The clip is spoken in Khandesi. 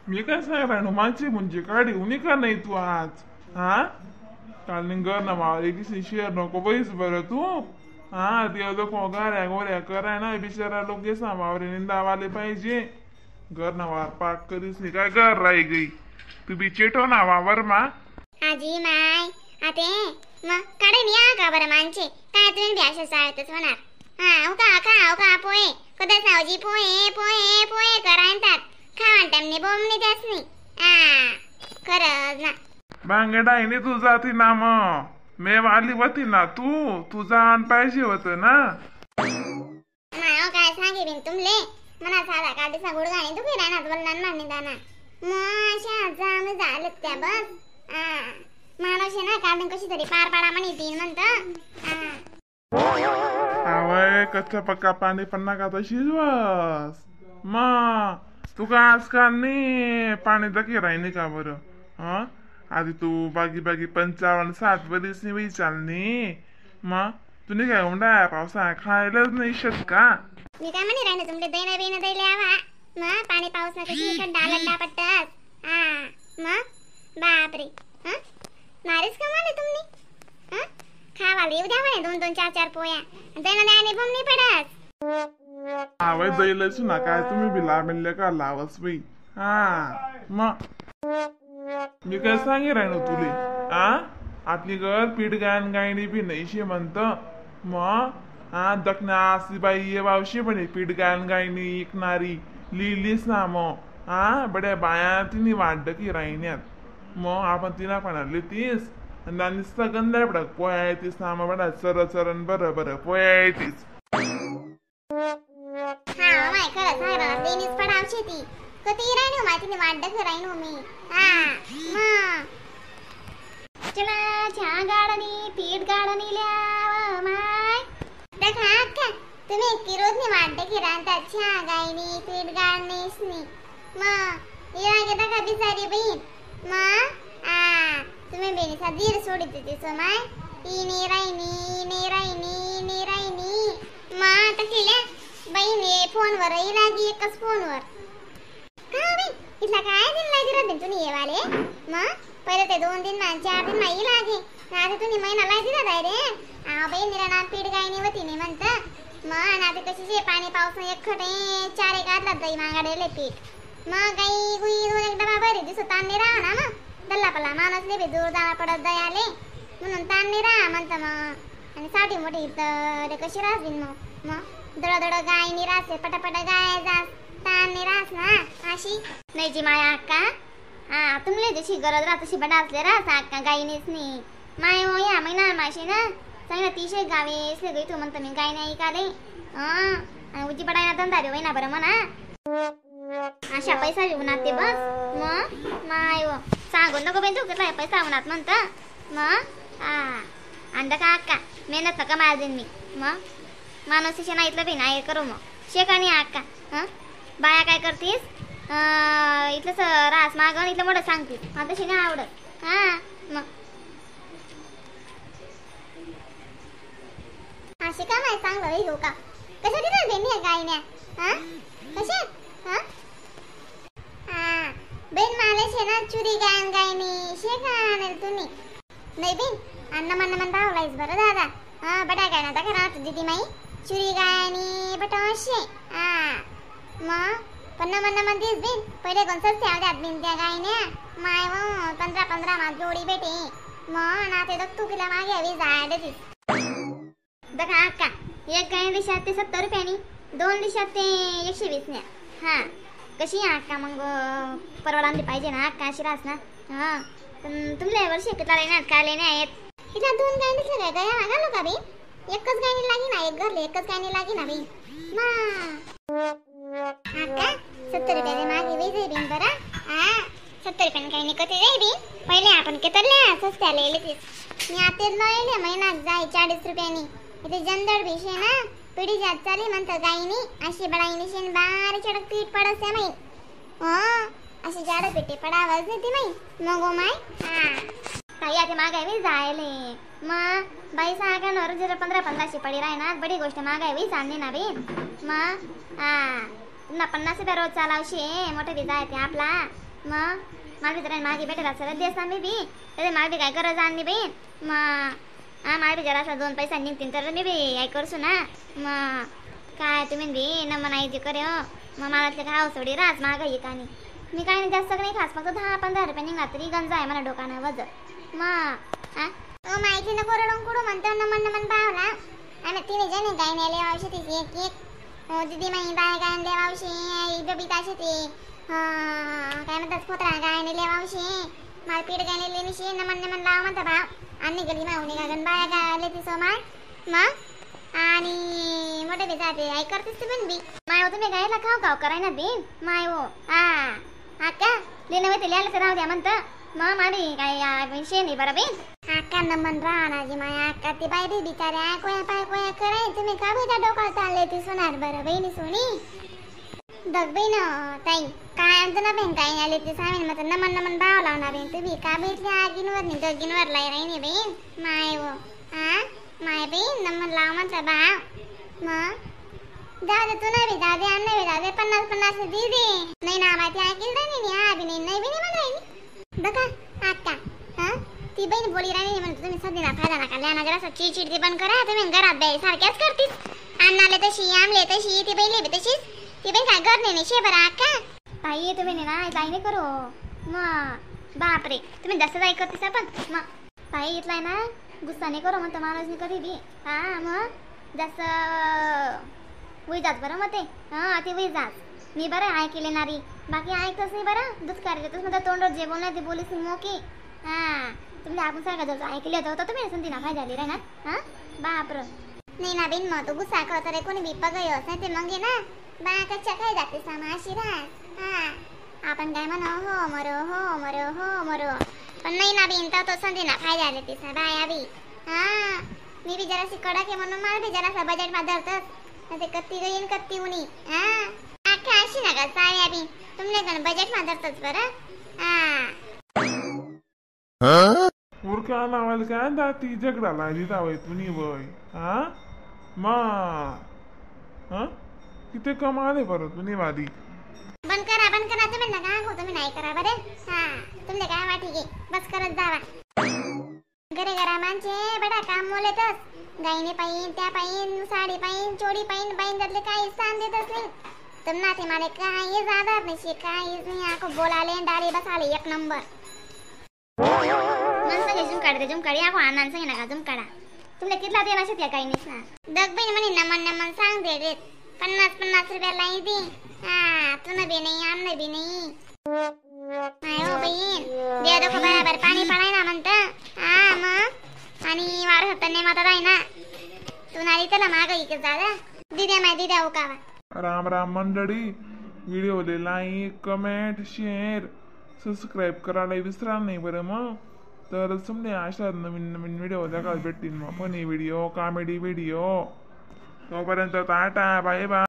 मी काय सांग माझी म्हणजे काढी उनी का नाही तू आज? हा काल घर ना वावर किसी शेअर नको बैस बरं तू. हा ते लोक गाऱ्या गोऱ्या कराय ना बिचारा लोक गेसा वावरे निंदावाले पाहिजे. घर ना वावर पाक करीस नाही काय घर राही गई तू बी चेटो ना वावर मा. आजी माय आते मग काढे या का बरं मानचे काय तुम्ही बी अशा साळतच होणार. हा उका खा उका पोहे कदा सावजी पोहे पोहे पोहे करायतात खावान टाइमने बोमणी त्यासनी. हा खरंच ना बांगडाईने तू जाती ना मग मे वाली होती ना तू तुझा आण पाहिजे होत ना. माय काय सांगे बिन तुमले मना साधा काढीचा गुडघाने दुखी राहणार वल्लान मारणी दाना मग अशा जाम झालं त्या बस. हा माणूस ना काढून कशी तरी पार पाडा म्हणे तीन म्हणत. आवय कच्चा पक्का पाणी पण नका तशीच बस मग तुका आजकाल नाही पाणी दखी राहिली का बरं? हा आधी तू बागी बागी 55-60 वरीस नाही चालनी मग तुम्ही काय उंडा पावसा खायलाच नाही शकत का? मी काय म्हणे राहिलं तुमले दैना बेना दैले आवा मग पाणी पाऊस ना कशी खड्डा लड्डा पट्टस. हा मग बापरे हा मारीच का म्हणे तुम्ही? हा खावाला येऊ द्या म्हणे 2-2 4-4 पोया दैना द्याने बोमणी पडस. आवय दैलच ना काय तुम्ही बी लामेल का लावस बाई. हा मग मी काय सांगे राहिलो तुले? आ आपली घर पीठ गायन गायणी बी नाही शे म्हणत मग. हा दखना अशी बाई ये वावशी म्हणे पीठ गायन गायणी ऐकणारी लिहिलीस ना मग. हा बड्या बाया तिने वाढ की राहिण्यात मग आपण तिना पण तीस नुसता गंधा पडक पोया येतीस ना मग बडा चर चरण बरं बरं पोया येतीस. हा माय खरंच आहे बा देणीच पडावशी ती कधी राहिनो माय तिने वाढ राहिनो मी. हा मग चला छा गाडणी पीठ गाडणी ल्याव माय देखा अक्का तुम्ही इतकी रोज नी वाढ की राहतात छा गायनी पीठ गाडणीस नी मग इरा घेता का बिचारी बहीण मग. आ तुम्ही बेनीचा धीर सोडित दिसो my इने राहिनी इने राहिनी इने राहिनी मग तसल्या बहीण ये फोनवर लागी एकच फोनवर का बाई इथला काय दिन लागी राहते तुम्ही येवाले मग पहिले ते 2 दिन मा 4 दिन माई लागे आता तुम्ही महिना लागी जाताय रे. आ बाई निरा पीठ गायनी होती नाही म्हणत मग आता कशी शे पाणी पाऊस एक खटे 4 एक आदला दही मागाडेले पीठ मग गाई गुई 2 एक डबा भरी दिसो ताण नाही राहा ना मग दल्ला पल्ला माणूसले बी दूर जावा पडत दयाले म्हणून ताण नाही राहा म्हणत मग. आणि साठी मोठी तर कशी राहतील मग मग दड दड गाय निरास पटापट गाय जास ताण निरास ना अशी नाही जी माया अक्का. हा तुमले जशी गरज राह तशी बडासले राहस अक्का गायनीच नाही माय हो या महिना माशी ना चांगला तिशे गावे असले गई तू म्हणतो मी गाय नाही का रे. हा उजी पडाय ना धंदा रे होईना बरं म्हणा अशा पैसा उन्हात ते बस मग माय हो सांगू नको बेन तू कितला पैसा उन्हात म्हणत मग. हा अंडा का अक्का मेहनत नका मार देईन मी मग माणूस नाही इथलं बी नाही करू मग शेका नाही अक्का. हां बाया काय करतीस इथलंच रास मागं इथलं मोठं सांगतीस मला तशी नाही आवडत. हां मग अशी का माय चांगलं होई हो का कशा दिलं बेन गायन्या? हां कशा? हां हां बेन माले शे ना चुरी गायन गायनी शे का आणेल तुम्ही नाही बेन अन्न मन मन भावलायस बरं दादा. हां बटा काय ना आता खरा दीदी माई चुरी गायनी बटाशे. हा मग पन्ना मन्ना म्हणतीस बिन पहिले कोण सस्ते आवड्यात बिन त्या गायन्या माय व 15-15 मा जोडी भेटे मग ना ते तू किला मागे हवी जायला तीस दखा अक्का एक गाय दिशात ते 70 रुपयानी 2 दिशात ते 120 न्या. हां कशी अक्का मग परवडा आणली पाहिजे ना अक्का अशी रास ना. हां पण तुमल्या वर्षी कितला लेण्यात काय लेण्या आहेत इथला 2 गाय दिसल्या काय गया मागालो का बी एकच गायनी लागी ना एक घरले एकच गायनी लागी ना बी मा अक्का 70 रुपयाने मागे वे जाई बिन बरं. हा 70 रुपयाने काही नाही कधी जाई बिन पहिले आपण केतरल्या सस्त्या लिहिले तीस मी आता लयले महिनात जाई 40 रुपयानी इथे जंदळ भीशे ना पिढी जात चाली म्हणतं गायनी अशी बडाईनी शेन बारीक चडक पीठ पडस माई. हो अशी जाड पिठे पडावच नाही ती माई मग ओ my. हा ताई आता मागाय जायले मग बाई सांगा ना जरा 15-15 पडी राही ना बडी गोष्ट मागाय चालली ना बी मग. हा ना 50 रुपये रोज चालावशे मोठे बी जाय ते आपला. मग मला बी तर मागे भेटेल सगळं देस ना मी बी तर मला बी काय गरज आणली बहीण. मग हा मला बी जरासा 2 पैसा निघतील तर मी बी काय करसू ना. मग काय तुम्ही बी न म्हणायची करे हो. मग मला ते खाऊ सोडी रास माग एकाने मी काय नाही जास्त नाही खास फक्त 10-15 रुपये निघाला तरी गंज आहे मला डोकानं वज. मग हा ओ माहिती नको रडून कुडू म्हणतो नमन नमन पावला आणि तिने जणी गाय नेले मावशी तिची एक एक हो दिदी माई बाय गाय नेले मावशी बबिता शेती काय म्हणतात पोत्रा गाय नेले मावशी माल पीठ गाय नेले निशी नमन नमन लाव म्हणता भाव आणि गली माऊनी गागन बाय गाय आले ती माय. मग आणि मोठे बी जाते आई करतेस तू पण बी my हो तुम्ही गायला खाऊ खाऊ कराय ना बिन my हो. हा हा का लिहिलं माहिती लिहायला तर राहू द्या म्हणतं. मग मारी काय विषय नाही बरं बिन. आका नमन राहणाजी माया आका ती बाई बी बिचाऱ्या कोया पाय कोया कराय तुम्ही का बी त्या डोकाला चालले ती सोनार बरं बहिणी सोनी दग बहीण ताई काय आमचं ना बहीण काय आले ते सांगेन मग नमन नमन भाव लावणार बहीण तुम्ही का भेटली आगीनवर नाही दगीनवर लाई राही बहीण माय हो. हा माय बहीण नमन लाव म्हणता भाव. मग जाऊ दे तू नाही बी जाऊ दे आण नाही बी जाऊ दे 50-50 दे दे नाही ना माहिती ऐकेल नाही हा बी नाही नाही बी नाही म्हणा बघा आका. हा ती बहीण बोली राहिली म्हणतो तुम्ही सध्या फायदा नका लिहा ना जरासं चिडचिड ती पण करा तुम्ही घरात बाई सारख्याच करतीस अन्नाले तशी आमले तशी ती बहीण बी तशीच ती बहीण काय घर नाही शे बरं आका. ताई तुम्ही ना ताई नाही करू मग बापरे तुम्ही जास्त जाई करतीस आपण. मग ताई इथला ना गुस्सा नाही करू म्हणतो माणूस नाही कधी बी. हा मग जास्त उई जात बरं मग ते हा ते उई जात मी बरं ऐकले नारी बाकी ऐकतच नाही बरं दुष्कार तसं म्हणता तोंडावर जे बोलणार ते बोलीस मोकी. हा तुम्ही आपण सारखा जर ऐकले होतं तुम्ही संधी ना फाय झाली रे ना. हा बापर नाही ना बिन मग तो गुस्सा करतो रे कोणी बी पगय नाही ते मग ना बा कच्च्या काय जाते सामा अशी रास. हा आपण काय म्हणू हो मरो हो मरो हो मरो पण नाही ना बिन तर तो संधी ना फाय झाले ते सा बाया बी. हा मी बी जराशी कडक आहे म्हणून मला बी जरासा बजेट मा धरतच ते कत्ती गईन कत्ती उनी. हा आख्या अशी नका चाव्या बी तुमने गण बजेट मा धरतच बरं. हा उरका लावायला काय दाती झगडा लागली तावय तुनी वय. हा मा हा किती कमाले बरं तुनी वादी बंद करा बंद करा तुम्ही नका हो तुम्ही नाही करा बरे. हा तुमने काय वाटी गे बस करत जावा घरे घरा माणसे बडा काम मोलेतच गाईने पाहिन त्या पाहिन साडी पाहिन चोडी पाहिन बाईन त्यातले काही सांग देतच नाही तुम्हाला ते मला काही जाणार नाही काहीच नाही आको बोलाले डाळी बसाले एक नंबर मन झुम काढते झुम काढी आको आनंद सांगे नका झुम काढा तुमला कितला देणार शेत या काही नाही ना दग बहीण म्हणे नमन नमन सांग दे देत 50-50 रुपया लाई दे. हा तुन बी नाही आमने बी नाही नाही हो बहीण दे देखो बराबर पाणी पडाय ना म्हणतं. हा मग आणि वार होता नाही माता राही ना तू नारी त्याला माग इकडे दादा दिद्या माय दिद्या उकावा. राम राम मंडळी व्हिडिओले like comment share subscribe करायला विसरा नाही बरं. मग तर तुमने अशा नवीन नवीन व्हिडिओ दाखवायला भेटतील मग funny video comedy video. तोपर्यंत tata bye bye.